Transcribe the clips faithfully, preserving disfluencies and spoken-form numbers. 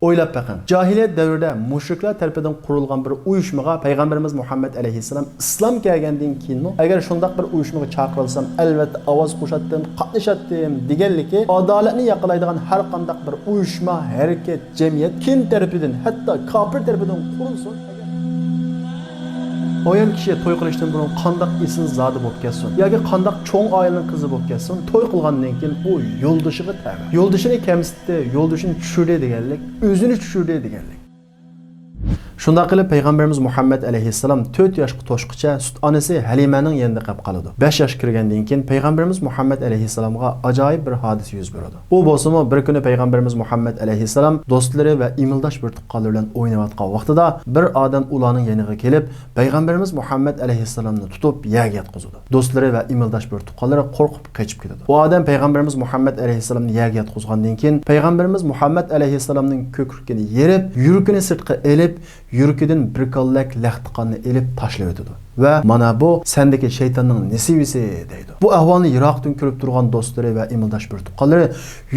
ئويلاپ بېقىڭ، جاھىلىيەت دەۋرىدە مۇشرىكلار تەرىپىدىن قۇرۇلغان بىر ئۇيۇشمىغا پەيغەمبىرىمىز مۇھەممەد ئەلەيھىسسالام ئىسلام كەلگەندىن كېيىنمۇ، ئەگەر شۇنداق بىر ئۇيۇشمىغا چاقىرىلسام، ئەلۋەتتە ئاۋاز قوشاتتىم، قاتنىشاتتىم دېگەنلىكى، ئادالەتنى ياقىلايدىغان ھەر قانداق بىر ئۇيۇشما، ھەرىكەت، جەمئىيەت كىم تەرىپىدىن، ھەتتا كاپىر تەرىپىدىن قۇرۇلسۇن، ئايال كىشى توي قىلىشتىن بۇرۇن قانداق ئېسىل زادى بولۇپ كەتسۇن ياكى قانداق چوڭ ئائىلىنىڭ قىزى بولۇپ كەتسۇن، توي قىلغاندىن كېيىن ئۇ يولدىشىغا تەۋە. يولدىشىنى كەمسىتتى، يولدىشىنى چۈشۈردى دېگەنلىك، ئۆزىنى چۈشۈردى دېگەنلىك. شۇنداق قىلىپ، پەيغەمبىرىمىز مۇھەممەد ئەلەيھىسسالام تۆت ياشقا توشقىچە سۈت ئانىسى ھەلىمەنىڭ يېنىدا قېلىپ قالىدۇ. بەش ياشقا كىرگەندىن كېيىن پەيغەمبىرىمىز مۇھەممەد ئەلەيھىسسالامغا ئاجايىپ بىر ھادىسە يۈز بېرىدۇ. ئۇ بولسىمۇ بىر كۈنى پەيغەمبىرىمىز مۇھەممەد ئەلەيھىسسالام دوستلىرى ۋە ئىمىلداش بىر تۇغقانلىرى بىلەن ئويناۋاتقان ۋاقتىدا بىر ئادەم ئۇلارنىڭ يېنىغا كېلىپ، پەيغەمبىرىمىز مۇھەممەد ئەلەيھىسسالامنى تۇتۇپ يەرگە ياتقۇزىدۇ. دوستلىرى ۋە ئىمىلداش بىر تۇغقانلىرى قورقۇپ قېچىپ كېتىدۇ. ئۇ ئادەم پەيغەمبىرىمىز مۇھەممەد ئەلەيھىسسالامنى يەرگە ياتقۇزغاندىن كېيىن، پەيغەمبىرىمىز مۇھەممەد ئەلەيھىسسالامنىڭ كۆكرىكىنى يېرىپ، يۈرىكىنى سىرتقا ئېلىپ، يۈرىكىدىن بىر كاللەك لەختە قاننى ئېلىپ تاشلىۋېتىدۇ. ۋە مانا بۇ سەندىكى شەيتاننىڭ نېسىۋىسى دەيدۇ. بۇ ئەھۋالنى يىراقتىن كۆرۈپ تۇرغان دوستلىرى ۋە ئىمىلداش بىر تۇغقانلىرى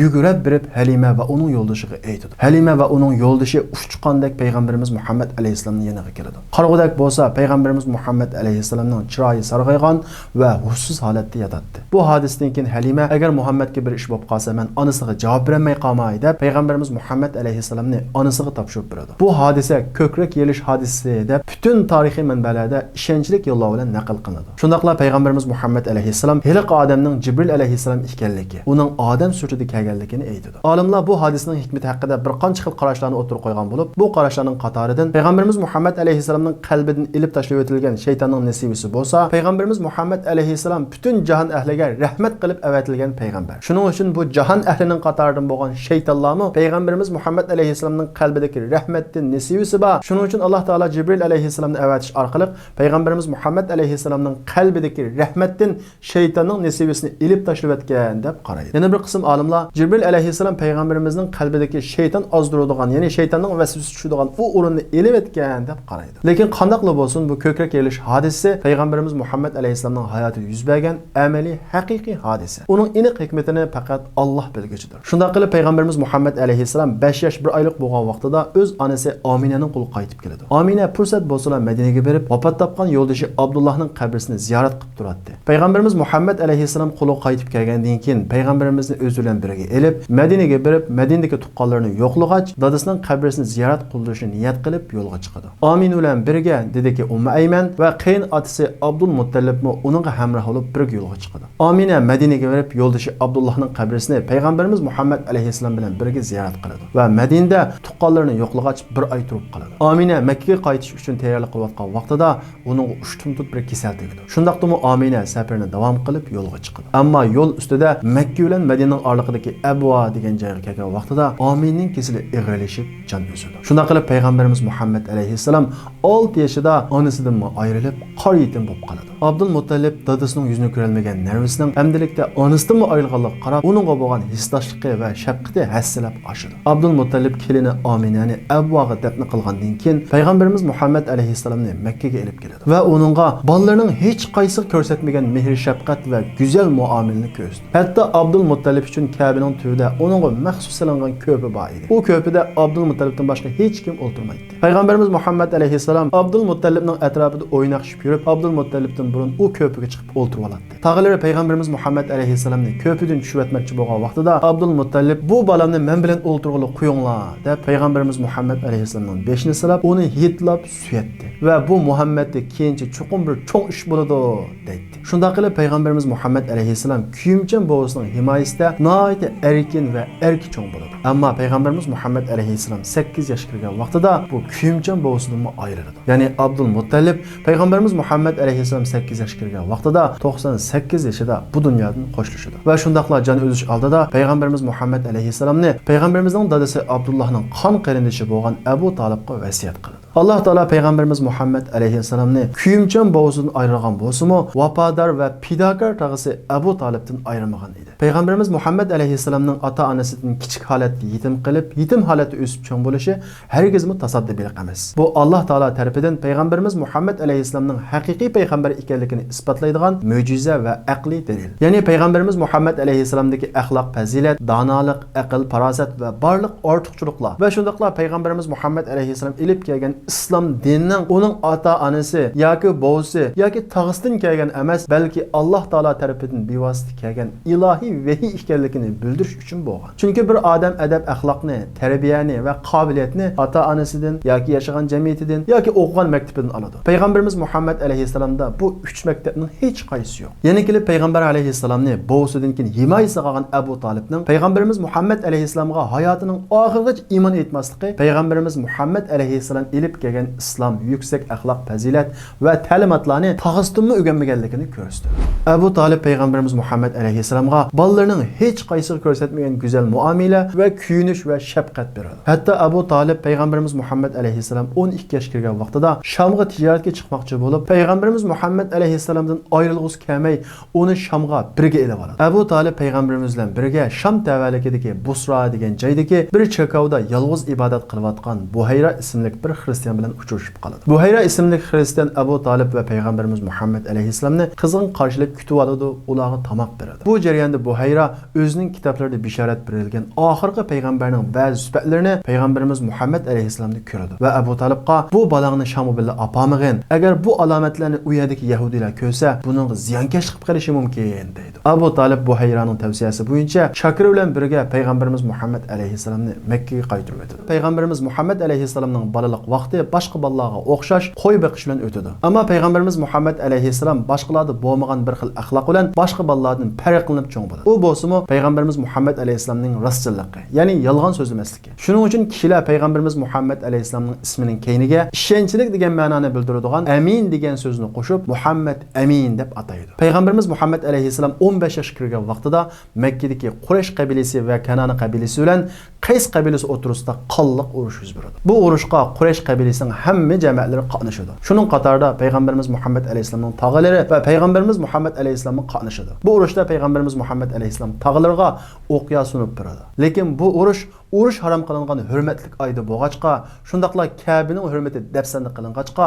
يۈگۈرۈپ بېرىپ ھەلىمە ۋە ئۇنىڭ يولدىشىغا ئېيتىدۇ. ھەلىمە ۋە ئۇنىڭ يولدىشى ئۇچقاندەك پەيغەمبىرىمىز مۇھەممەد ئەلەيھىسسالامنىڭ يېنىغا كېلىدۇ. قارىغۇدەك بولسا پەيغەمبىرىمىز مۇھەممەد ئەلەيھىسسالامنىڭ چىرايى سارغايغان ۋە ھوشسىز ھالەتتە ياتاتتى. بۇ ھادىسىدىن كېيىن ھەلىمە، ئەگەر مۇھەممەدكە بىر ئىش بولۇپ قالسا، مەن ئانىسىغا جاۋاب بېرەلمەي قالماي، دەپ پەيغەمبىرىمىز مۇھەممەد ئەلەيھىسسالامنى ئانىسىغا تاپشۇرۇپ بېرىدۇ. بۇ ھادىسە كۆكرەك يېرىلىش ھادىسىسى دەپ پۈتۈن تارىخىي مەنبەلەردە ئىشەنچلىك يوللار بىلەن نەقىل قىلىنىدۇ. شۇنداقلا پەيغەمبىرىمىز مۇھەممەد ئەلەيھىسسالام ھېلىقى ئادەمنىڭ جىبرىل ئەلەيھىسسالام ئىكەنلىكى، ئۇنىڭ ئادەم سۈرىتىدە كەلگەنلىكىنى ئېيتىدۇ. ئالىملار بۇ ھادىسىنىڭ ھېكمىتى ھەققىدە بىر قانچە خىل قاراشلارنى ئوتتۇرىغا قويغان بولۇپ، بۇ قاراشلارنىڭ قاتارىدىن پەيغەمبىرىمىز مۇھەممەد ئەلەيھىسسالامنىڭ قەلبىدىن ئېلىپ تاشلىۋېتىلگەن شەيتاننىڭ نېسىۋىسى بولسا، پەيغەمبىرىمىز مۇھەممەد ئەلەيھىسسالام پۈتۈن جاھان ئەھلىگە رەھمەت قىلىپ ئەۋەتىلگەن پەيغەمبەر. شۇنىڭ ئۈچۈن بۇ جاھان ئەھلىنىڭ قاتارىدىن بولغان شەيتانلارمۇ پەيغەمبىرىمىز مۇھەممەد ئەلەيھىسسالامنىڭ قەلبىدىكى رەھمەتتىن نېسىۋىسى بار. شۇنىڭ ئۈچۈن ئاللا تائالا جىبرىل ئەلەيھىسسالامنى ئەۋەتىش ئارقىلىق پەيغەمبىرىمىز مۇھەممەد ئەلەيھىسسالامنىڭ قەلبىدىكى رەھمەتتىن شەيتاننىڭ نېسىۋىسىنى ئېلىپ تاشلىۋەتكەن دەپ قارايدۇ. يەنە بىر قىسىم ئالىملار جىبرىل ئەلەيھىسسالام پەيغەمبىرىمىزنىڭ قەلبىدىكى شەيتان ئازدۇرىدىغان، يەنى شەيتاننىڭ ۋەسۋىسىسى چۈشىدىغان ئۇ ئورۇننى ئېلىۋەتكەن دەپ قارايدۇ. لېكىن قانداقلا بولسۇن، بۇ كۆكرەك يېرىلىش ھادىسىسى پەيغەمبىرىمىز مۇھەممەد ئەلەيھىسسالامنىڭ ھاياتىدا يۈز بەرگەن ئەمەلىي، ھەقىقىي ھادىسە. ئۇنىڭ ئېنىق ھېكمىتىنى پەقەت ئاللا بىلگۈچىدۇر. شۇنداق قىلىپ، پەيغەمبىرىمىز مۇھەممەد ئەلەيھىسسالام بەش ياش بىر ئايلىق بولغان ۋاقتىدا ئۆز ئانىسى ئامىنەنىڭ قولىغا قايتىپ كېلىدۇ. ئامىنە پۇرسەت بولسىلا مەدىنىگە بېرىپ، ۋاپات تاپقان يولدىشى ئابدۇللاھنىڭ قەبرىسىنى زىيارەت قىلىپ تۇراتتى. پەيغەمبىرىمىز مۇھەممەد ئەلەيھىسسالام قولىغا قايتىپ كەلگەندىن كېيىن، پەيغەمبىرىمىزنى ئۆزى بىلەن بىرگە ئېلىپ، مەدىنىگە بېرىپ، مەدىنىدىكى تۇغقانلىرىنى يوقلىغاچ، دادىسىنىڭ قەبرىسىنى زىيارەت قىلدۇرۇشنى نىيەت قىلىپ يولغا چىقىدۇ. ئامىنە بىلەن بىرگە دېدىكى ئۇممۇ ئەيمەن ۋە قېيىن ئاتىسى ئابدۇلمۇتتەلىپمۇ ئۇنىڭغا ھەمراھ بولۇپ بىرگە يولغا چىقىدۇ. ئامىنە مەدىنىگە بېرىپ، يولدىشى ئابدۇللاھنىڭ قەبرىسىنى پەيغەمبىرىمىز مۇھەممەد ئەلەيھىسسالام بىلەن بىرگە زىيارەت قىلىدۇ ۋە مەدىنىدە تۇغقانلىرىنى يوقلىغاچ بىر ئاي تۇرۇپ قالىدۇ. ئامىنە مەككىگە قايتىش ئۈچۈن تەييارلىق قىلىۋاتقان ۋاقتىدا ئۇنىڭغا ئۇشتۇمتۇت بىر كېسەل تېگىدۇ. شۇنداقتىمۇ ئامىنە سەپىرىنى داۋام قىلىپ يولغا چىقىدۇ. ئەمما يول ئۈستىدە مەككە بىلەن مەدىنىنىڭ ئارىلىقىدىكى ئەبۋا دېگەن جايغا كەلگەن ۋاقتىدا ئامىنىنىڭ كېسىلى ئېغىرلىشىپ جان ئۈزىدۇ. شۇنداق قىلىپ پەيغەمبىرىمىز مۇھەممەد ئەلەيھىسسالام ئالتە يېشىدا ئانىسىدىنمۇ ئايرىلىپ، قارا يېتىم بولۇپ قالىدۇ. ئابدۇلمۇتتەلىپ دادىسىنىڭ يۈزىنى كۆرەلمىگەن نەرۋىسىنىڭ ئەمدىلىكتە ئانىسىدىنمۇ ئايرىلغانلىقىغا قاراپ، ئۇنىڭغا بولغان ھېسداشلىقى ۋە شەپقىتى ھەسسىلەپ ئاشىدۇ. ئابدۇلمۇتتەلىپ كېلىنى ئامىنەنى ئەبۋاغا دەپنە قىلغاندىن كېيىن، پەيغەمبىرىمىز مۇھەممەد ئەلەيھىسسالامنى مەككىگە ئېلىپ كېلىدۇ ۋە ئۇنىڭغا بالىلىرىنىڭ ھېچقايسىغا كۆرسەتمىگەن مېھىر-شەپقەت ۋە گۈزەل مۇئامىلىنى كۆرسىتىدۇ. ھەتتا ئابدۇلمۇتتەلىپ ئۈچۈن كەبىنىڭ تۈۋىدە ئۇنىڭغا مەخسۇس سېلىنغان كۆپە بار ئىدى. ئۇ كۆپىدە ئابدۇلمۇتتەلىپتىن باشقا ھېچكىم ئولتۇرمايتتى. پەيغەمبىرىمىز مۇھەممەد ئەلەيھىسسالام ئابدۇلمۇتتەلىپنىڭ ئەتراپىدا ئويناقشىپ يۈرۈپ، ئابدۇلمۇتتەلىپتىن بۇرۇن ئۇ كۆپىگە چىقىپ ئولتۇرۇۋالاتتى. تاغىلىرى پەيغەمبىرىمىز مۇھەممەد ئەلەيھىسسالامنى كۆپىدىن چۈشۈرۈۋەتمەكچى بولغان ۋاقتىدا، ئابدۇلمۇتتەلىپ، «بۇ بالامنى مەن بىلەن ئولتۇرغىلى قويۇڭلار» دەپ، پەيغەمبىرىمىز مۇھەممەد ئەلەيھىسسالامنىڭ بېشىنى سىلاپ، ئۇنى ھىدلاپ سۆيەتتى ۋە «بۇ مۇھەممەدتە كېيىنچە چوقۇم بىر چوڭ ئىش بولىدۇ» دەيتتى. شۇنداق قىلىپ، پەيغەمبىرىمىز مۇھەممەد ئەلەيھىسسالام كۆيۈمچان بوۋىسىنىڭ ھىمايىسىدە ناھايىتى ئەركىن ۋە ئەركە چوڭ بولىدۇ. ئەمما پەيغەمبىرىمىز مۇھەممەد ئەلەيھىسسالام سەككىز ياشقا كىرگەن ۋاقتىدا بۇ كۆيۈمچان بوۋىسىدىنمۇ ئايرىلىدۇ. يەنى ئابدۇلمۇتتەلىپ پەيغەمبىرىمىز مۇھەممەد ئەلەيھىسسالام سەككىز ياشقا كىرگەن ۋاقتىدا توقسان سەككىز يېشىدا بۇ دۇنيادىن خوشلىشىدۇ. ۋە شۇنداقلا جان ئۈزۈش ئالدىدا پەيغەمبىرىمىز مۇھەممەد ئەلەيھىسسالامنى پەيغەمبىرىمىزنىڭ دادىسى ئابدۇللاھنىڭ قان قېرىندىشى بولغان ئەبۇ تالىپقا ۋەسىيەت قىلىدۇ. ئاللاھ تائالا پەيغەمبىرىمىز مۇھەممەد ئەلەيھىسسالامنى كۆيۈمچان بوۋىسىدىن ئايرىغان بولسىمۇ، ۋاپادار ۋە پىداكار تاغىسى ئەبۇ تالىپتىن ئايرىمىغان ئىدى. پەيغەمبىرىمىز مۇھەممەد ئەلەيھىسسالامنىڭ ئاتا-ئانىسىدىن كىچىك ھالەتتە يېتىم قېلىپ، يېتىم ھالەتتە ئۆسۈپ چوڭ بولۇشى ھەرگىزمۇ تاسادىپىيلىق ئەمەس. بۇ، ئاللاھ تائالا تەرىپىدىن پەيغەمبىرىمىز مۇھەممەد ئەلەيھىسسالامنىڭ ھەقىقىي پەيغەمبەر ئىكەنلىكىنى ئىسپاتلايدىغان مۆجىزە ۋە ئەقلىي دەلىل. يەنى پەيغەمبىرىمىز مۇھەممەد ئەلەيھىسسالامدىكى ئەخلاق-پەزىلەت، دانالىق، ئەقىل-پاراسەت ۋە بارلىق ئارتۇقچىلىقلار ۋە شۇنداقلا پەيغەمبىرىمىز مۇھەممەد ئەلەيھىسسالام ئېلىپ كەلگەن ئىسلام دىنىنىڭ ئۇنىڭ ئاتا-ئانىسى ياكى بوۋىسى ياكى تاغىسىدىن كەلگەن ئەمەس، بەلكى ئاللاھ تائالا تەرىپىدىن بىۋاسىتە كەلگەن ئىلاھىي ۋەھىي ئىكەنلىكىنى بىلدۈرۈش ئۈچۈن بولغان. چۈنكى بىر ئادەم ئەدەپ-ئەخلاقنى، تەربىيەنى ۋە قابىلىيەتنى ئاتا-ئانىسىدىن ياكى ياشىغان جەمئىيىتىدىن ياكى ئوقۇغان مەكتىپىدىن ئالىدۇ. پەيغەمبىرىمىز مۇھەممەد ئەلەيھىسسالامدا بۇ ئۈچ مەكتەپنىڭ ھېچقايسىسى يوق. يەنە كېلىپ پەيغەمبەر ئەلەيھىسسالامنى بوۋىسىدىن كېيىن ھىمايىسىغا ئالغان ئەبۇ تالىپنىڭ پەيغەمبىرىمىز مۇھەممەد ئەلەيھىسسالامغا ھاياتىنىڭ ئاخىرىغىچە ئىمان ئېيتماسلىقى پەيغەمبىرىمىز مۇھەممەد ئەلەيھىسسالام ئېلىپ كەلگەن ئىسلام، يۈكسەك ئەخلاق پەزىلەت ۋە تەلىماتلارنى تاغىسىدىنمۇ ئۆگەنمىگەنلىكىنى كۆرسىتىدۇ. ئەبۇ تالىپ پەيغەمبىرىمىز مۇھەممەد ئەلەيھىسسالامغا بالىلىرىنىڭ ھېچقايسىغا كۆرسەتمىگەن گۈزەل مۇئامىلە ۋە كۆيۈنۈش ۋە شەپقەت بېرىدۇ. ھەتتا ئەبۇ تالىپ پەيغەمبىرىمىز مۇھەممەد ئەلەيھىسسالام ئون ئىككى ياشقا كىرگەن ۋاقتىدا شامغا تىجارەتكە چىقماقچى بولۇپ، پەيغەمبىرىمىز مۇھەممەد ئەلەيھىسسالامدىن ئايرىلغۇسى كەلمەي، ئۇنى شامغا بىرگە ئېلىپ ئالىدۇ. ئەبۇ تالىپ پەيغەمبىرىمىز بىلەن بىرگە شام تەۋەلىكىدىكى بۇسرا دېگەن جايدىكى بىر چېركاۋدا يالغۇز ئىبادەت قىلىۋاتقان بۇھەيرا ئىسىملىك بىر خىرىستىيان بىلەن ئۇچرىشىپ قالىدۇ. بۇھەيرا ئىسىملىك خىرىستىيان ئەبۇ تالىپ ۋە پەيغەمبىرىمىز مۇھەممەد ئەلەيھىسسالامنى قىزغىن قارشىلىپ كۈتۈۋالىدۇ، ئۇلارغا تاماق بېرىدۇ. بۇ جەرياندا بۇھەيرا ئۆزىنىڭ كىتابلىرىدا بېشارەت بېرىلگەن ئاخىرقى پەيغەمبەرنىڭ بەزى سۈپەتلىرىنى پەيغەمبىرىمىز مۇھەممەد ئەلەيھىسسالامدا كۆرىدۇ ۋە ئەبۇ تالىپقا، «بۇ بالاڭنى شامغا بىللە ئاپارمىغىن. ئەگەر بۇ ئالامەتلەرنى ئۇ يەردىكى يەھۇدىيلار كۆرسە، بۇنىڭغا زىيانكەشلىك قىلىپ قېلىشى مۇمكىن» دەيدۇ. ئەبۇ تالىپ بۇھەيرانىڭ تەۋسىيەسى بويىچە چاكىرى بىلەن بىرگە پەيغەمبىرىمىز مۇھەممەد ئەلەيھىسسالامنى مەككىگە قايتۇرۇۋېتىدۇ. پەيغەمبىرىمىز مۇھەممەد ئەلەيھىسسالامنىڭ بالىلىق ۋاقتى باشقا بالىلارغا ئوخشاش قوي بېقىش بىلەن ئۆتىدۇ. ئەمما پەيغەمبىرىمىز مۇھەممەد ئەلەيھىسسالام باشقىلاردا بولمىغان بىر خىل ئەخلاق بىلەن باشقا بالىلاردىن پەرقلىنىپ چوڭ بولىدۇ. ئۇ بولسىمۇ پەيغەمبىرىمىز مۇھەممەد ئەلەيھىسسالامنىڭ راستچىللىقى، يەنى يالغان سۆزلىمەسلىكى. شۇنىڭ ئۈچۈن كىشىلەر پەيغەمبىرىمىز مۇھەممەد ئەلەيھىسسالامنىڭ ئىسمىنىڭ كەينىگە ئىشەنچلىك دېگەن مەنانى بىلدۈرىدىغان ئەمىن دېگەن سۆزنى قوشۇپ، مۇھەممەد ئەمىن دەپ ئاتايدۇ. پەيغەمبىرىمىز مۇھەممەد ئەلەيھىسسالام ئون بەش ياشقا كىرگەن ۋاقتىدا مەككىدىكى قۇرەيش قەبىلىسى ۋە كەنانە قەبىلىسى بىلەن قەيس قەبىلىسى ئوتتۇرىسىدا قانلىق ئۇرۇش يۈز بېرىدۇ. بۇ ئۇرۇشقا قۇرەيش قەبىلىسىنىڭ ھەممە جەمەتلىرى قاتنىشىدۇ. شۇنىڭ قاتارىدا پەيغەمبىرىمىز مۇھەممەد ئەلەيھىسسالامنىڭ تاغىلىرى ۋە پەيغەمبىرىمىز مۇھەممەد ئەلەيھىسسالاممۇ قاتنىشىدۇ. بۇ ئۇرۇشتا پەيغەمبىرىمىز مۇھەممەد ئەلەيھىسسالام تاغىلىرىغا ئوقيا سۇنۇپ بېرىدۇ. لېكىن بۇ ئۇرۇش، ئۇرۇش ھارام قىلىنغان ھۆرمەتلىك ئايدا بولغاچقا، شۇنداقلا كەبىنىڭ ھۆرمىتى دەپسەندە قىلىنغاچقا،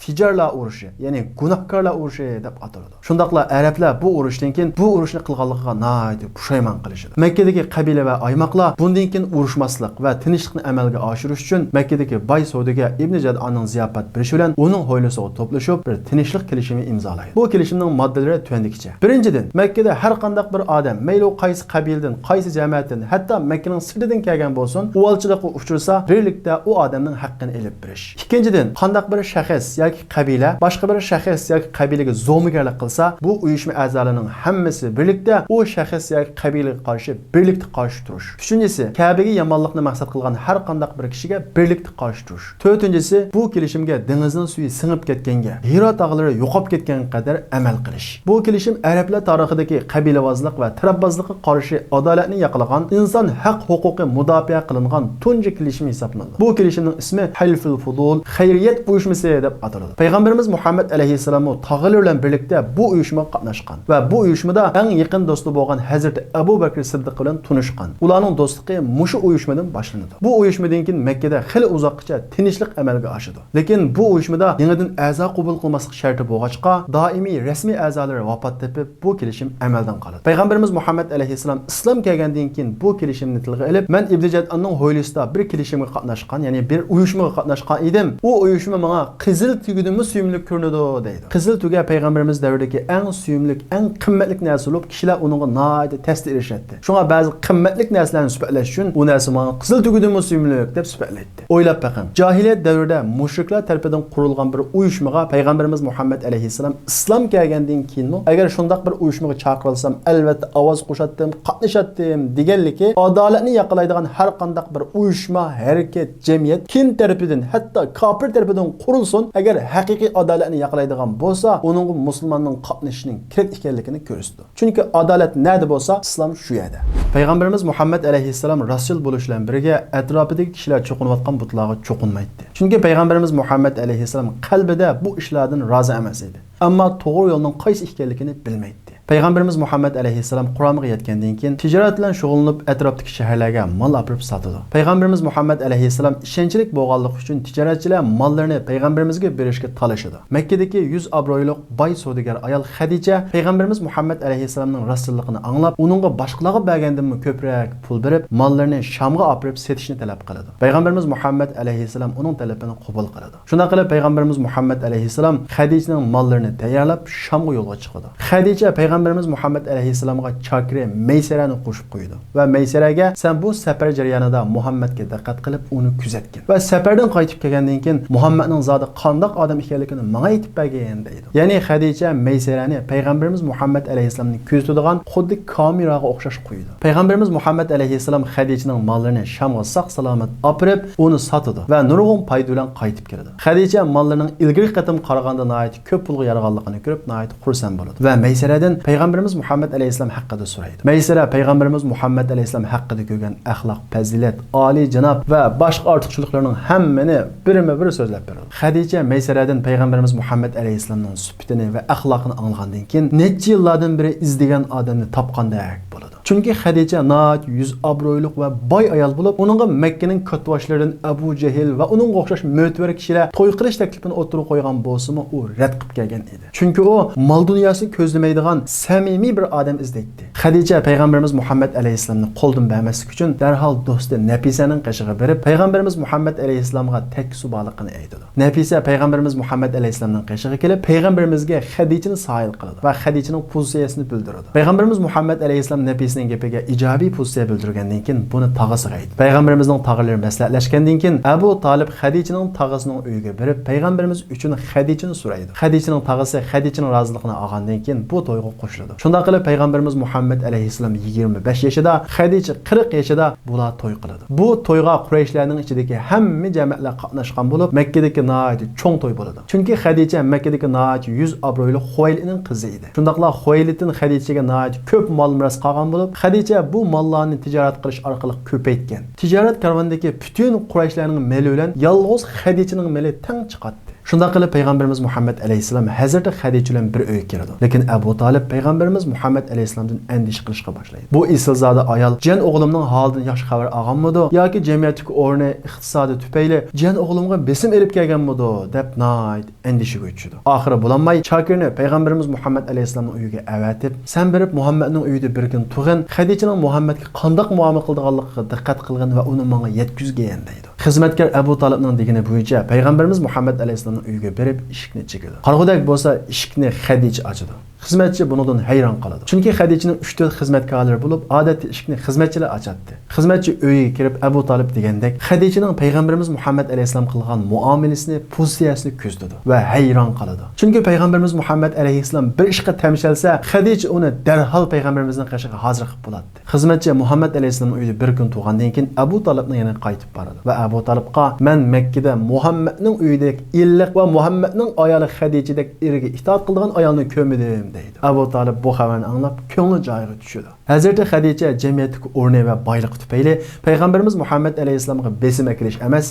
فىجارلار ئۇرۇشى، يەنى گۇناھكارلار ئۇرۇشى دەپ ئاتىلىدۇ. شۇنداقلا ئەرەبلەر بۇ ئۇرۇشتىن كېيىن بۇ ئۇرۇشنى قىلغانلىقىغا ناھايىتى پۇشايمان قىلىشىدۇ. مەككىدىكى قەبىلە ۋە ئايماقلار بۇندىن كېيىن ئۇرۇشماسلىق ۋە تىنچلىقنى ئەمەلگە ئاشۇرۇش ئۈچۈن مەككىدىكى باي سودىگەر ئىبنى جەدئاننىڭ زىياپەت بېرىشى بىلەن ئۇنىڭ ھويلىسىغا توپلىشىپ، بىر تىنچلىق كېلىشىمى ئىمزالايدۇ. بۇ كېلىشىمنىڭ ماددىلىرى تۆۋەندىكىچە. بىرىنچىدىن، مەككىدە ھەر قانداق بىر ئادەم، مەيلى ئۇ قايسى قەبىلىدىن، قايسى جەمەتتىن، ھەتتا مەككىنىڭ سىرتىدىن كەلگەن بولسۇن، ئۇۋالچىلىققا ئۇچرىسا، بىرلىكتە ئۇ ئادەمنىڭ ھەققىنى ئېلىپ بېرىش. ئىككىنچىدىن، قانداق بىر شەخس ياكى قەبىلە باشقا بىر شەخس ياكى قەبىلىگە زومىگەرلىك قىلسا، بۇ ئۇيۇشما ئەزالىرىنىڭ ھەممىسى بىرلىكتە ئۇ شەخس ياكى قەبىلىگە قارشى بىرلىكتە قارشى تۇرۇش. ئۈچىنچىسى، كەبىگە يامانلىقنى مەقسەت قىلغان ھەر قانداق بىر كىشىگە بىرلىكتە قارشى تۇرۇش. تۆتىنچىسى، بۇ كېلىشىمگە دېڭىزنىڭ سۈيى سىڭىپ كەتكەنگە، ھىرا تاغلىرى يوقاپ كەتكەنگە قەدەر ئەمەل قىلىش. بۇ كېلىشىم ئەرەبلەر تارىخىدىكى قەبىلىۋازلىق ۋە تەرەپبازلىققا قارشى ئادالەتنى ياقلىغان، ئىنسان ھەق ھوقۇقى مۇداپىئە قىلىنغان تۇنجى كېلىشىم ھېسابلىنىدۇ. بۇ كېلىشىمنىڭ ئىسمى ھەلفۇل فۇدۇل خەيرىيەت ئۇيۇشمىسى دەپ ئاتىلىدۇ. پەيغەمبىرىمىز مۇھەممەد ئەلەيھىسسالاممۇ تاغىلىرى بىلەن بىرلىكتە بۇ ئۇيۇشمىغا قاتناشقان ۋە بۇ ئۇيۇشمىدا ئەڭ يېقىن دوستى بولغان ھەزرىتى ئەبۇ بەكرى سىددىق بىلەن تونۇشقان. ئۇلارنىڭ دوستلۇقى مۇشۇ ئۇيۇشمىدىن باشلىنىدۇ. بۇ ئۇيۇشمىدىن كېيىن مەككىدە خېلى ئۇزاققىچە تىنچلىق ئەمەلگە ئاشىدۇ. لېكىن بۇ ئۇيۇشمىدا يېڭىدىن ئەزا قوبۇل قىلماسلىق شەرتى بولغاچقا، دائىمىي رەسمىي ئەزالىرى ۋاپات تېپىپ، بۇ كېلىشىم ئەمەلدىن قالىدۇ. پەيغەمبىرىمىز مۇھەممەد ئەلەيھىسسالام ئىسلام كەلگەندىن كېيىن بۇ كېلىشىمنى تىلغا ئېلىپ، مەن ئىبنى جەدئاننىڭ ھويلىسىدا بىر كېلىشىمگە قاتناشقان، يەنى بىر ئۇيۇشمىغا قاتناشقان ئىدىم. ئۇ ئۇيۇشما ماڭا قىزىل تۈگىدىنمۇ سۆيۈملۈك كۆرۈنىدۇ، دەيدۇ. قىزىل تۈگە پەيغەمبىرىمىز دەۋرىدىكى ئەڭ سۆيۈملۈك، ئەڭ قىممەتلىك نەرسە بولۇپ، كىشىلەر ئۇنىڭغا ناھايىتى تەستە ئېرىشەتتى. شۇڭا بەزى قىممەتلىك نەرسىلەرنى سۈپەتلەش ئۈچۈن، ئۇ نەرسە ماڭا قىزىل تۈگىدىنمۇ سۆيۈملۈك دەپ سۈپەتلەيتتى. ئويلاپ بېقىڭ، جاھىلىيەت دەۋرىدە مۇشرىكلار تەرىپىدىن قۇرۇلغان بىر ئۇيۇشمىغا پەيغەمبىرىمىز مۇھەممەد ئەلەيھىسسالام ئىسلام كەلگەندىن كېيىنمۇ، ئەگەر شۇنداق بىر ئۇيۇشمىغا چاقىرىلسام، ئەلۋەتتە ئاۋاز قوشاتتىم، قاتنىشاتتىم دېگەنلىكى، ئادالەتنى ياقلايدىغان ھەر قانداق بىر ئۇيۇشما، ھەرىكەت، جەمئىيەت كىم تەرىپىدىن، ھەتتا كاپىر تەرىپىدىن قۇرۇلسۇن، ئەگەر ھەقىقىي ئادالەتنى ياقلايدىغان بولسا، ئۇنىڭغا مۇسۇلماننىڭ قاتنىشىشىنىڭ كېرەك ئىكەنلىكىنى كۆرسىتىدۇ. چۈنكى ئادالەت نەدە بولسا، ئىسلام شۇ يەردە. پەيغەمبىرىمىز مۇھەممەد ئەلەيھىسسالام رەسۇل بولۇش بىلەن بىرگە، ئەتراپىدىكى كىشىلەر چوقۇنۇۋاتقان بۇتلارغا چوقۇنمايتتى. چۈنكى پەيغەمبىرىمىز مۇھەممەد ئەلەيھىسسالام قەلبىدە بۇ ئىشلاردىن رازى ئەمەس ئىدى. ئەمما توغرا يولنىڭ قايسى ئىكەنلىكىنى بىلمەيتتى. پەيغەمبىرىمىز مۇھەممەد ئەلەيھىسسالام قۇرامىغا يەتكەندىن كېيىن، تىجارەت بىلەن شۇغۇللىنىپ، ئەتراپتىكى شەھەرلەرگە مال ئاپىرىپ ساتىدۇ. پەيغەمبىرىمىز مۇھەممەد ئەلەيھىسسالام ئىشەنچلىك بولغانلىقى ئۈچۈن، تىجارەتچىلەر ماللىرىنى پەيغەمبىرىمىزگە بېرىشكە تالىشىدۇ. مەككىدىكى يۈز ئابرۇيلۇق باي سودىگەر ئايال خەدىچە پەيغەمبىرىمىز مۇھەممەد ئەلەيھىسسالامنىڭ راستچىللىقىنى ئاڭلاپ، ئۇنىڭغا باشقىلارغا بەرگەندىنمۇ كۆپرەك پۇل بېرىپ، ماللىرىنى شامغا ئاپىرىپ سېتىشنى تەلەپ قىلىدۇ. پەيغەمبىرىمىز مۇھەممەد ئەلەيھىسسالام ئۇنىڭ تەلىپىنى قوبۇل قىلىدۇ. شۇنداق قىلىپ، پەيغەمبىرىمىز مۇھەممەد ئەلەيھىسسالام خەدىچىنىڭ ماللىرىنى تەييارلاپ، شامغا يولغا چىقىدۇ. خەدىچە پەيغەمبىرىمىز مۇھەممەد ئەلەيھىسسالامغا چاكىرى مەيسەرەنى قوشۇپ قويىدۇ ۋە مەيسەرەگە، «سەن بۇ سەپەر جەريانىدا مۇھەممەدكە دىققەت قىلىپ، ئۇنى كۆزەتكىن ۋە سەپەردىن قايتىپ كەلگەندىن كېيىن مۇھەممەدنىڭ زادى قانداق ئادەم ئىكەنلىكىنى ماڭا ئېيتىپ بەرگىن» دەيدۇ. يەنى خەدىچە مەيسەرەنى پەيغەمبىرىمىز مۇھەممەد ئەلەيھىسسالامنى كۆزىتىدىغان خۇددى كامېراغا ئوخشاش قويىدۇ. پەيغەمبىرىمىز مۇھەممەد ئەلەيھىسسالام خەدىچىنىڭ ماللىرىنى شامغا ساق-سالامەت ئاپىرىپ، ئۇنى ساتىدۇ ۋە نۇرغۇن پايدا بىلەن قايتىپ كېلىدۇ. خەدىچە ماللىرىنىڭ ئىلگىرىكى قېتىم قارىغاندا ناھايىتى كۆپ پۇلغا يارىغانلىقىنى كۆرۈپ، ناھايىتى خۇرسەن بولىدۇ ۋە مەيسەرەدىن پەيغەمبىرىمىز مۇھەممەد ئەلەيھىسسالام ھەققىدە سورايدۇ. مەيسەرە پەيغەمبىرىمىز مۇھەممەد ئەلەيھىسسالام ھەققىدە كۆرگەن ئەخلاق، پەزىلەت، ئالىيجاناب ۋە باشقا ئارتۇقچىلىقلىرىنىڭ ھەممىنى بىرمۇ بىر سۆزلەپ بېرىدۇ. خەدىچە مەيسەرەدىن پەيغەمبىرىمىز مۇھەممەد ئەلەيھىسسالامنىڭ سۈپىتىنى ۋە ئەخلاقىنى ئاڭلىغاندىن كېيىن، نەچچە يىللاردىن بېرى ئىزدىگەن ئادەمنى تاپقاندەك بولىدۇ. چۈنكى خەدىچە ناھايىتى يۈز ئابرۇيلۇق ۋە باي ئايال بولۇپ، ئۇنىڭغا مەككىنىڭ كاتتىباشلىرىدىن ئەبۇ جەھىل ۋە ئۇنىڭغا ئوخشاش مۆتىۋەر كىشىلەر توي قىلىش تەكلىپىنى ئوتتۇرىغا قويغان بولسىمۇ، ئۇ رەت قىلىپ كەلگەن ئىدى. چۈنكى ئۇ مال-دۇنياسىنى كۆزلىمەيدىغان سەمىمىي بىر ئادەم ئىزدەيتتى. خەدىچە پەيغەمبىرىمىز مۇھەممەد ئەلەيھىسسالامنى قولدىن بەرمەسلىك ئۈچۈن، دەرھال دوستى نەپىسەنىڭ قېشىغا بېرىپ، پەيغەمبىرىمىز مۇھەممەد ئەلەيھىسسالامغا تەكلىسى بارلىقىنى ئېيتىدۇ. نەپىسە پەيغەمبىرىمىز مۇھەممەد ئەلەيھىسسالامنىڭ قېشىغا كېلىپ، پەيغەمبىرىمىزگە خەدىچىنى ساھىل قىلىدۇ ۋە خەدىچىنىڭ پوزىتسىيەسىنى بىلدۈرىدۇ. پەيغەمبىرىمىز مۇھەممەد ئەلەيھىسسالام نەپىسىنىڭ گېپىگە ئىجابىي پوزىتسىيە بىلدۈرگەندىن كېيىن، بۇنى تاغىسىغا ئېيتىدۇ. پەيغەمبىرىمىزنىڭ تاغىلىرى مەسلىھەتلەشكەندىن كېيىن، ئەبۇ تالىپ خەدىچىنىڭ تاغىسىنىڭ ئۆيىگە بېرىپ، پەيغەمبىرىمىز ئۈچۈن خەدىچىنى سورايدۇ. خەدىچىنىڭ تاغىسى خەدىچىنىڭ رازىلىقىنى ئالغاندىن كېيىن، بۇ تويغا قوشۇلىدۇ. شۇنداق قىلىپ، پەيغەمبىرىمىز مۇھەممەد ئەلەيھىسسالام يىگىرمە بەش يېشىدا، خەدىچە قىرىق يېشىدا بۇلار توي قىلىدۇ. بۇ تويغا قۇرەيشلەرنىڭ ئىچىدىكى ھەممە جەمەتلەر قاتناشقان بولۇپ، مەككىدىكى ناھايىتى چوڭ توي بولىدۇ. چۈنكى خەدىچە مەككىدىكى ناھايىتى يۈز ئابرۇيلۇق خۇۋەيلىدنىڭ قىزى ئىدى. شۇنداقلا خۇۋەيلىدتىن خەدىچىگە ناھايىتى كۆپ مال-مىراس قالغان بولۇپ، خەدىچە بۇ ماللارنى تىجارەت قىلىش ئارقىلىق كۆپەيتكەن. تىجارەت كارۋىنىدىكى پۈتۈن قۇرەيشلەرنىڭ مېلى بىلەن يالغۇز خەدىچىنىڭ مېلى تەڭ چىقاتتى. شۇنداق قىلىپ، پەيغەمبىرىمىز مۇھەممەد ئەلەيھىسسالام ھەزرىتى خەدىچە بىلەن بىر ئۆيگە كىرىدۇ. لېكىن ئەبۇ تالىپ پەيغەمبىرىمىز مۇھەممەد ئەلەيھىسسالامدىن ئەندىشە قىلىشقا باشلايدۇ. بۇ ئېسىلزادە ئايال جىيەن ئوغلۇمنىڭ ھالىدىن ياخشى خەۋەر ئالغانمىدۇ ياكى جەمئىيەتتىكى ئورنى، ئىقتىسادى تۈپەيلى جىيەن ئوغلۇمغا بېسىم ئېلىپ كەلگەنمىدۇ دەپ ناھايىتى ئەندىشىگە چۈشىدۇ. ئاخىرى بولالماي، چاكىرنى پەيغەمبىرىمىز مۇھەممەد ئەلەيھىسسالامنىڭ ئۆيىگە ئەۋەتىپ، «سەن بېرىپ مۇھەممەدنىڭ ئۆيىدە بىر كۈن تۇرغىن، خەدىچىنىڭ مۇھەممەدكە قانداق مۇئامىلە قىلىدىغانلىقىغا دىققەت قىلغىن ۋە ئۇنى ماڭا يەتكۈزگىن» دەيدۇ. خىزمەتكار ئەبۇ تالىپنىڭ دېگىنى بويىچە پەيغەمبىرىمىز مۇھەممەد ئەلەيھىسسالامنىڭ ئۆيىگە بېرىپ ئىشىكنى چېكىدۇ. قارىغۇدەك بولسا ئىشىكنى خەدىچە ئاچىدۇ. خىزمەتچى بۇنىڭدىن ھەيران قالىدۇ. چۈنكى خەدىچىنىڭ ئۈچ-تۆت خىزمەتكارلىرى بولۇپ، ئادەتتە ئىشىكنى خىزمەتچىلەر ئاچاتتى. خىزمەتچى ئۆيىگە كىرىپ، ئەبۇ تالىپ دېگەندەك خەدىچىنىڭ پەيغەمبىرىمىز مۇھەممەد ئەلەيھىسسالام قىلغان مۇئامىلىسىنى، پوزىتسىيەسىنى كۆزىتىدۇ ۋە ھەيران قالىدۇ. چۈنكى پەيغەمبىرىمىز مۇھەممەد ئەلەيھىسسالام بىر ئىشقا تەمشەلسە، خەدىچە ئۇنى دەرھال پەيغەمبىرىمىزنىڭ قېشىغا ھازىر قىلىپ بولاتتى. خىزمەتچى مۇھەممەد ئەلەيھىسسالامنىڭ ئۆيىدە بىر كۈن تۇرغاندىن كېيىن، ئەبۇ تالىپنىڭ يېنىغا قايتىپ بارىدۇ ۋە ئەبۇ تالىپقا، «مەن مەككىدە مۇھەممەدنىڭ ئۆيىدەك ئىللىق ۋە مۇھەممەدنىڭ ئايالى خەدىچىدەك ئېرىگە ئىتائەت قىلىدىغان ئايالنى كۆرمىدىم» دەيدۇ. ئەبۇ تالىپ بۇ خەۋەرنى ئاڭلاپ، كۆڭلى جايىغا چۈشىدۇ. ھەزرىتى خەدىچە جەمئىيەتتىكى ئورنى ۋە بايلىقى تۈپەيلى پەيغەمبىرىمىز مۇھەممەد ئەلەيھىسسالامغا بېسىم ئەكېلىش ئەمەس،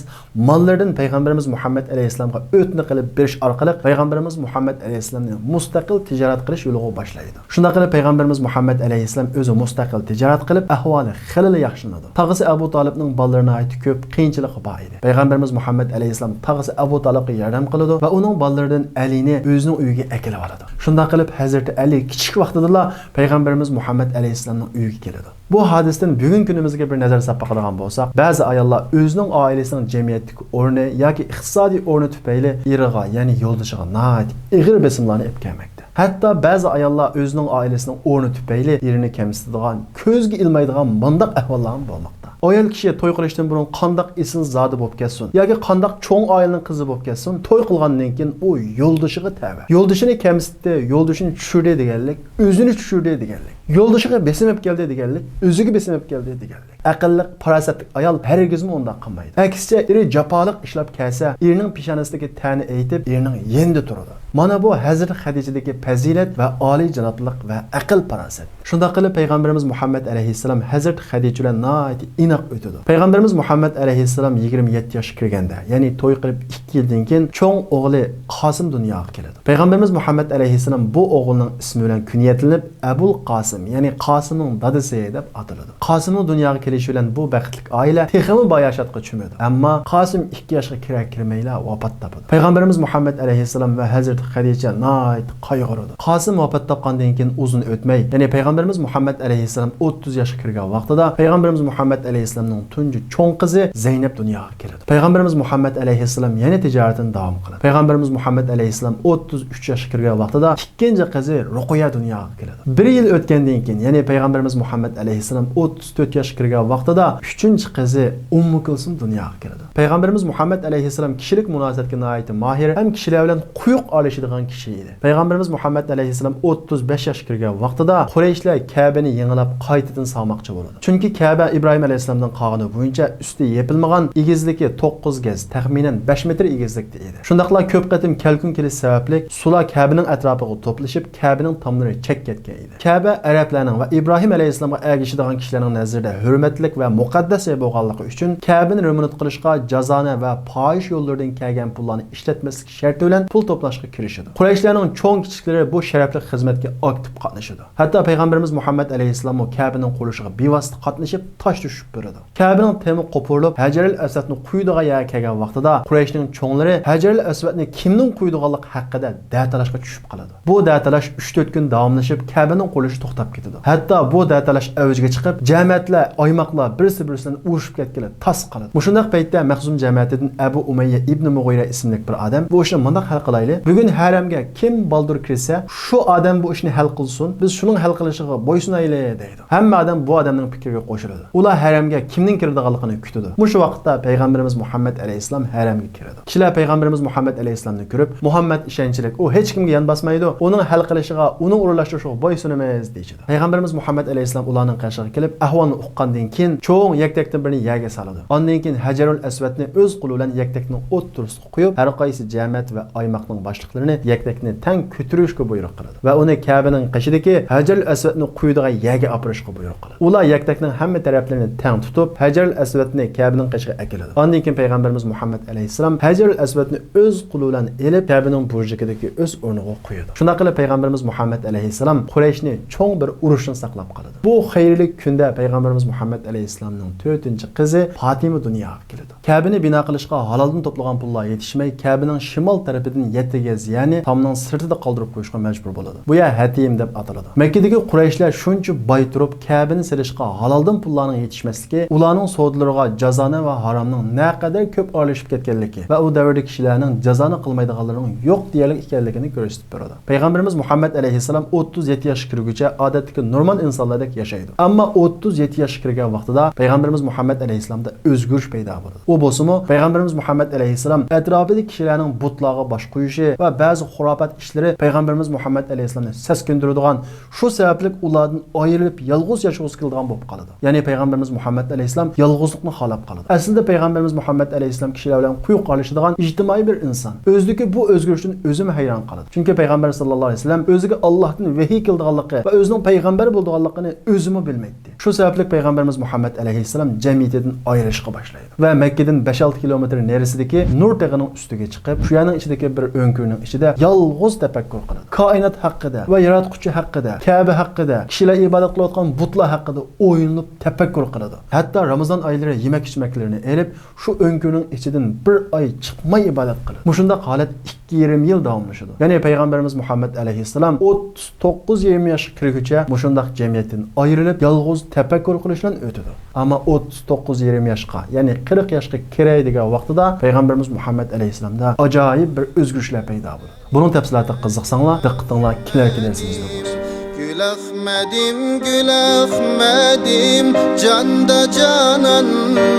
ماللىرىدىن پەيغەمبىرىمىز مۇھەممەد ئەلەيھىسسالامغا ئۆتنە قىلىپ بېرىش ئارقىلىق پەيغەمبىرىمىز مۇھەممەد ئەلەيھىسسالامنى مۇستەقىل تىجارەت قىلىش يولىغا باشلايدۇ. شۇنداق قىلىپ، پەيغەمبىرىمىز مۇھەممەد ئەلەيھىسسالام ئۆزى مۇستەقىل تىجارەت قىلىپ، ئەھۋالى خېلىلا ياخشىلىنىدۇ. تاغىسى ئەبۇ تالىپنىڭ بالىلىرى ناھايىتى كۆپ، قىيىنچىلىقى بار ئىدى. پەيغەمبىرىمىز مۇھەممەد ئەلەيھىسسالام تاغىسى ئەبۇ تالىپقا ياردەم قىلىدۇ ۋە ئۇنىڭ بالىلىرىدىن ئەلىنى ئۆزىنىڭ ئۆيىگە ئەكېلىۋالىدۇ. شۇنداق قىلىپ، ھەزرىتى ئەلى كىچىك ۋاقتىدىلا پەيغەمبىرىمىز مۇھەممەد ئەلەيھىسسالامنىڭ ئۆيىگە كېلىدۇ. بۇ ھادىسىدىن بۈگۈنكى كۈنىمىزگە بىر نەزەر ساپ باقىدىغان بولساق، بەزى ئاياللار ئۆزىنىڭ ئائىلىسىنىڭ جەمئىيەتتىكى ئورنى ياكى ئىقتىسادىي ئورنى تۈپەيلى ئېرىغا، يەنى يولدىشىغا ناھايىتى ئېغىر بېسىملارنى ئېلىپ كەلمەكتە. ھەتتا بەزى ئاياللار ئۆزىنىڭ ئائىلىسىنىڭ ئورنى تۈپەيلى ئېرىنى كەمسىتىدىغان، كۆزگە ئىلمايدىغان مانداق ئەھۋاللارمۇ بولماقتا. ئايال كىشى توي قىلىشتىن بۇرۇن قانداق ئېسىل زادى بولۇپ كەتسۇن ياكى قانداق چوڭ ئائىلىنىڭ قىزى بولۇپ كەتسۇن، توي قىلغاندىن كېيىن ئۇ يولدىشىغا تەۋە. يولدىشىنى كەمسىتتى، يولدىشىنى چۈشۈردى دېگەنلىك، ئۆزىنى چۈشۈردى دېگەنلىك. يولدىشىغا بېسىم ئېلىپ كەلدى دېگەنلىك، ئۆزىگە بېسىم ئېلىپ كەلدى دېگەنلىك. ئەقىللىق، پاراسەتلىك ئايال ھەرگىزمۇ ئۇنداق قىلمايدۇ. ئەكسىچە، ئېرى جاپالىق ئىشلەپ كەلسە، ئېرىنىڭ پېشانىسىدىكى تەرنى ئېيتىپ، ئېرىنىڭ يېنىدا تۇرىدۇ. مانا بۇ ھەزرىتى خەدىجىدىكى پەزىلەت ۋە ئالىيجانابلىق ۋە ئەقىل-پاراسەت. شۇنداق قىلىپ، پەيغەمبىرىمىز مۇھەممەد ئەلەيھىسسالام ھەزرىتى خەدىجە بىلەن ناھايىتى ئىناق ئۆتىدۇ. پەيغەمبىرىمىز مۇھەممەد ئەلەيھىسسالام يىگىرمە يەتتە ياشقا كىرگەندە، يەنى توي قىلىپ ئىككى يىلدىن كېيىن چوڭ ئوغلى قاسىم دۇنياغا كېلىدۇ. پەيغەمبىرىمىز مۇھەممەد ئەلەيھىسسالام بۇ ئوغلىنىڭ ئىسمى بىلەن كۈنيەتلىنىپ، ئەبۇل قاسىم، يەنى قاسىمنىڭ دادىسى دەپ ئاتىلىدۇ. قاسىمنىڭ دۇنياغا كېلىشى بىلەن بۇ بەختلىك ئائىلە تېخىمۇ باياشاتقا چۆمىدۇ. ئەمما قاسىم ئىككى ياشقا كىرەر كىرمەيلا ۋاپات تاپىدۇ. پەيغەمبىرىمىز مۇھەممەد ئەلەيھىسسالام ۋە ھەزرىتى خەدىجە ناھايىتى قايغۇرىدۇ. قاسىم ۋاپات تاپقاندىن كېيىن ئۇزۇن ئۆتمەي، يەنى پەيغەمبىرىمىز مۇھەممەد ئەلەيھىسسالام ئوتتۇز ياشقا كىرگەن ۋاقتىدا، پەيغەمبىرىمىز مۇھەممەد ئەلەيھىسسالامنىڭ تۇنجى چوڭ قىزى زەينەپ دۇنياغا كېلىدۇ. پەيغەمبىرىمىز مۇھەممەد ئەلەيھىسسالام يەنە تىجارىتىنى داۋام قىلىدۇ. پەيغەمبىرىمىز مۇھەممەد ئەلەيھىسسالام ئوتتۇز ئۈچ ياشقا كىرگەن ۋاقتىدا ئىككىنچى قىزى رۇقىيە دۇنياغا كېلىدۇ. بىر يىل ئۆتكەندىن كېيىن، يەنى پەيغەمبىرىمىز مۇھەممەد ئەلەيھىسسالام ئوتتۇز تۆت ياشقا كىرگەن ۋاقتىدا ئۈچىنچى قىزى ئۇممۇ كۇلسۇم دۇنياغا كېلىدۇ. پەيغەمبىرىمىز مۇھەممەد ئەلەيھىسسالام كىشىلىك مۇناسىۋەتكە ناھايىتى ماھىر ھەم كىشىلەر بىلەن قويۇق ئارىلىشىدىغان كىشى ئىدى. پەيغەمبىرىمىز مۇھەممەد ئەلەيھىسسالام ئوتتۇز بەش ياشقا كىرگەن ۋاقتىدا قۇرەيشلەر كەبىنى يېڭىلاپ قايتىدىن سالماقچى بولىدۇ. چۈنكى كەبە ئىبراھىم ئەلەيھىسسالامدىن قالغىنى بويىچە ئۈستى يېپىلمىغان، ئېگىزلىكى توققۇز گەز، تەخمىنەن بەش مېتىر ئېگىزلىكتە ئىدى. شۇنداقلا كۆپ قېتىم كەلكۈن كېلىش سەۋەبلىك سۇلار كەبىنىڭ ئەتراپىغا توپلىشىپ، كەبىنىڭ تاملىرى چەك كەتكەن ئىدى. كەبە ئەرەبلەرنىڭ ۋە ئىبراھىم ئەلەيھىسسالامغا ئەگىشىدىغان كىشىلەرنىڭ نەزىرىدە ھۆرمەتلىك ۋە مۇقەددەس جاي بولغانلىقى ئۈچۈن، كەبىنى رېمونت قىلىشقا جازانە ۋە پاھىشە يوللىرىدىن كەلگەن پۇللارنى ئىشلەتمەسلىك شەرتى بىلەن پۇل توپلاشقا كىرىشىدۇ. قۇرەيشلەرنىڭ چوڭ-كىچىكلىرى بۇ شەرەپلىك خىزمەتكە ئاكتىپ قاتنىشىدۇ. ھەتتا پەيغەمبىرىمىز مۇھەممەد ئەلەيھىسسالاممۇ كەبىنىڭ قۇرۇلۇشىغا بىۋاسىتە قاتنىشىپ، تاش چۈشۈپ بېرىدۇ. كەبىنىڭ تېمى قوپۇرۇلۇپ، ھەجەرىل ئەسۋەدنى قويىدىغان يەرگە كەلگەن ۋاقتىدا، قۇرەيشنىڭ چوڭلىرى ھەجەرىل ئەسۋەدنى كىمنىڭ قويىدىغانلىقى ھەققىدە دەتالاشقا چۈشۈپ قالىدۇ. بۇ دەتالاش ئۈچ تۆت كۈن داۋاملىشىپ، كەبىنىڭ قۇرۇلۇشى توختاپ كېتىدۇ. ھەتتا بۇ دەتالاش ئەۋجىگە چىقىپ، جەمەتلەر، ئايماقلار بىرسى-بىرسى بىلەن ئۇرۇشۇپ كەتكىلى تاس قالىدۇ. مۇشۇنداق پەيتتە مەخزۇم جەمەتىدىن ئەبۇ ئۇمەييە ئىبنى مۇغىرە ئىسىملىك بىر ئادەم، بۇ ئىشنى مۇنداق ھەل قىلايلى، بۈگۈن ھەرەمگە كىم بالدۇر كىرسە، شۇ ئادەم بۇ ئىشنى ھەل قىلسۇن، بىز شۇنىڭ ھەل قىلىشىغا بويسۇنايلى، دەيدۇ. ھەممە ئادەم بۇ ئادەمنىڭ پىكرىگە قوشۇلىدۇ. ئۇلار ھەرەمگە كىمنىڭ كىرىدىغانلىقىنى كۈتىدۇ. مۇشۇ ۋاقىتتا پەيغەمبىرىمىز مۇھەممەد ئەلەيھىسسالام ھەرەمگە كىرىدۇ. كىشىلەر پەيغەمبىرىمىز مۇھەممەد ئەلەيھىسسالامنى كۆرۈپ، «مۇھەممەد ئىشەنچلىك، ئۇ ھېچكىمگە يان باسمايدۇ، ئۇنىڭ ھەل قىلىشىغا، ئۇنىڭ ئورۇنلاشتۇرۇشىغا بويسۇنىمىز» دېيىشىدۇ. پەيغەمبىرىمىز مۇھەممەد ئەلەيھىسسالام ئۇلارنىڭ قېشىغا كېلىپ، ئەھۋالنى ئۇققاندىن كېيىن، چوڭ يەكتەكتىن بىرنى يەرگە سالىدۇ. ئاندىن كېيىن ھەجەرۇل ئەسۋەدنى ئۆز قولى بىلەن يەكتەكنىڭ ئوتتۇرىسىغا قويۇپ، ھەر قايسى جەمەت ۋە ئايماقنىڭ باشلىقلىرىنى يەكتەكنى تەڭ كۆتۈرۈشكە بۇيرۇق قىلىدۇ ۋە ئۇنى كەبىنىڭ قېشىدىكى ھەجەرۇل ئەسۋەدنى قويىدىغان يەرگە ئاپىرىشقا بۇيرۇق قىلىدۇ. ئۇلار يەكتەكنىڭ ھەممە تەرەپلىرىنى تەڭ تۇتۇپ، ھەجەرۇل ئەسۋەدنى كەبىنىڭ قېشىغا ئەكېلىدۇ. ئاندىن كېيىن پەيغەمبىرىمىز مۇھەممەد ئەلەيھىسسالام ھەجەرۇل ئەسۋەدنى ئۆز قولى بىلەن ئېلىپ، كەبىنىڭ بۇرجىكىدىكى ئۆز ئورنىغا قويىدۇ. شۇنداق قىلىپ، پەيغەمبىرىمىز مۇھەممەد ئەلەيھىسسالام قۇرەيشنى چوڭ بىر ئۇرۇشتىن ساقلاپ قالىدۇ. بۇ خەيرلىك كۈندە پەيغەمبىرىمىز مۇھەممەد ئەلەيھىسسالامنىڭ تۆتىنچى قىزى پاتىمە دۇنياغا كېلىدۇ. كەبىنى بىنا قىلىشقا ھالالدىن توپلىغان پۇللار يېتىشمەي، كەبىنىڭ شىمال تەرىپىدىن يەتتە گەز، يەنى تامنىڭ سىرتىدا قالدۇرۇپ قويۇشقا مەجبۇر بولىدۇ. بۇ يەر ھەتىم دەپ ئاتىلىدۇ. مەككىدىكى قۇرەيشلەر شۇنچە باي تۇرۇپ، كەبىنى سېلىشقا ھالالدىن پۇللارنىڭ يېتىشمەسلىكى ئۇلارنىڭ سودىلىرىغا جازانە ۋە ھارامنىڭ نەقەدەر كۆپ ئارىلىشىپ كەتكەنلىكى ۋە ئۇ دەۋردىكى كىشىلەرنىڭ جازانە قىلمايدىغانلىرىنىڭ يوق دېيەرلىك ئىكەنلىكىنى كۆرسىتىپ بېرىدۇ. پەيغەمبىرىمىز مۇھەممەد ئەلەيھىسسالام ئوتتۇز يەتتە ياشقا كىرگۈچە ئادەتتىكى نورمال ئىنسانلاردەك ياشايدۇ. ئەمما ئوتتۇز يەتتە ياشقا كىرگەن ۋاقتىدا پەيغەمبىرىمىز مۇھەممەد ئەلەيھىسسالامدا ئۆزگىرىش پەيدا بولىدۇ. ئۇ بولسىمۇ، پەيغەمبىرىمىز مۇھەممەد ئەلەيھىسسالام ئەتراپىدىكى كىشىلەرنىڭ بۇتلارغا باش قويۇشى ۋە بەزى خۇراپات ئىشلىرى پەيغەمبىرىمىز مۇھەممەد ئەلەيھىسسالامنى سەسكىندۈرىدىغان، شۇ سەۋەبلىك ئۇلاردىن ئايرىلىپ، يالغۇز ياشىغۇسى كېلىدىغان بولۇپ قالىدۇ. يەنى پەيغەمبىرىمىز مۇھەممەد ئەلەيھىسسالام يالغۇزلۇقنى خالاپ قالىدۇ. ئەسلىدە پەيغەمبىرىمىز مۇھەممەد ئەلەيھىسسالام كىشىلەر بىلەن قويۇق ئارىلىشىدىغان ئىجتىمائىي بىر ئىنسان. ئۆزىدىكى بۇ ئۆزگىرىشتىن ئۆزىمۇ ھەيران قالىدۇ. چۈنكى پەيغەمبەر ساللاللاھۇ ئەلەيھى ۋەسەللەم ئۆزىگە ئاللاھتىن ۋەھىي كېلىدىغانلىقى ۋە ئۆزىنىڭ پەيغەمبەر بولىدىغانلىقىنى ئۆزىمۇ بىلمەيتتى. شۇ سەۋەبلىك پەيغەمبىرىمىز مۇھەممەد ئەلەيھىسسالام جەمئىيىتىدىن ئايرىلىشقا باشلايدۇ ۋە مەككىدىن بەش-ئالتە كىلومېتىر نېرىسىدىكى نۇر تېغىنىڭ ئۈستىگە چىقىپ، شۇ يەرنىڭ ئىچىدىكى بىر ئۆڭكۈرنىڭ ئىچىدە يالغۇز تەپەككۇر قىلىدۇ. كائىنات ھەققىدە ۋە ياراتقۇچى ھەققىدە، كەبە ھەققىدە، كىشىلەر ئىبادەت قىلىۋاتقان بۇتلار ھەققىدە ئويلىنىپ تەپەككۇر قىلىدۇ. ھەتتا رامىزان ئايلىرى يېمەك-ئىچمەكلىرىنى ئېلىپ، شۇ ئۆڭكۈرنىڭ ئىچىدىن بىر ئاي چىقماي ئىبادەت قىلىدۇ. مۇشۇنداق ھالەت ئىككى يېرىم يىل داۋاملىشىدۇ. يەنى پەيغەمبىرىمىز مۇھەممەد ئەلەيھىسسالام ئوتتۇز توققۇز يېرىم ياشقا كىرگۈچە مۇشۇنداق جەمئىيەتتىن ئايرىلىپ، يالغۇز تەپەككۇر قىلىش بىلەن ئۆتىدۇ. ئەمما ئوتتۇز توققۇز يېرىم ياشقا، يەنى قىرىق ياشقا كىرەي دېگەن ۋاقتىدا پەيغەمبىرىمىز مۇھەممەد ئەلەيھىسسالامدا ئاجايىپ بىر ئۆزگىرىشلەر پەيدا بولىدۇ. بۇنىڭ تەپسىلاتىغا قىزىقساڭلار، دىققىتىڭلار كېلەركى دەرسىمىزدە بولسۇن. گۈل ئەخمەدىم، گۈل ئەخمەدىم، جاندا جانان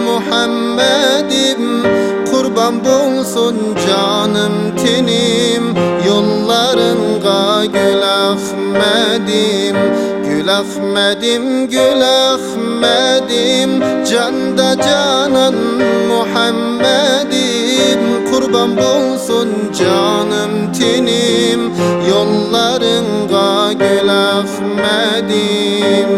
مۇھەممەدىم، قۇربان بولسۇن جانىم تېنىم يوللارىڭغا گۈل ئەخمەدىم، گۈل ئەخمەدىم، گۈل ئەخمەدىم، جاندا جانان مۇھەممەدىم، قۇربان بولسۇن جانىم تېنىم، يوللارىڭغا گۈل ئەخمەدىم.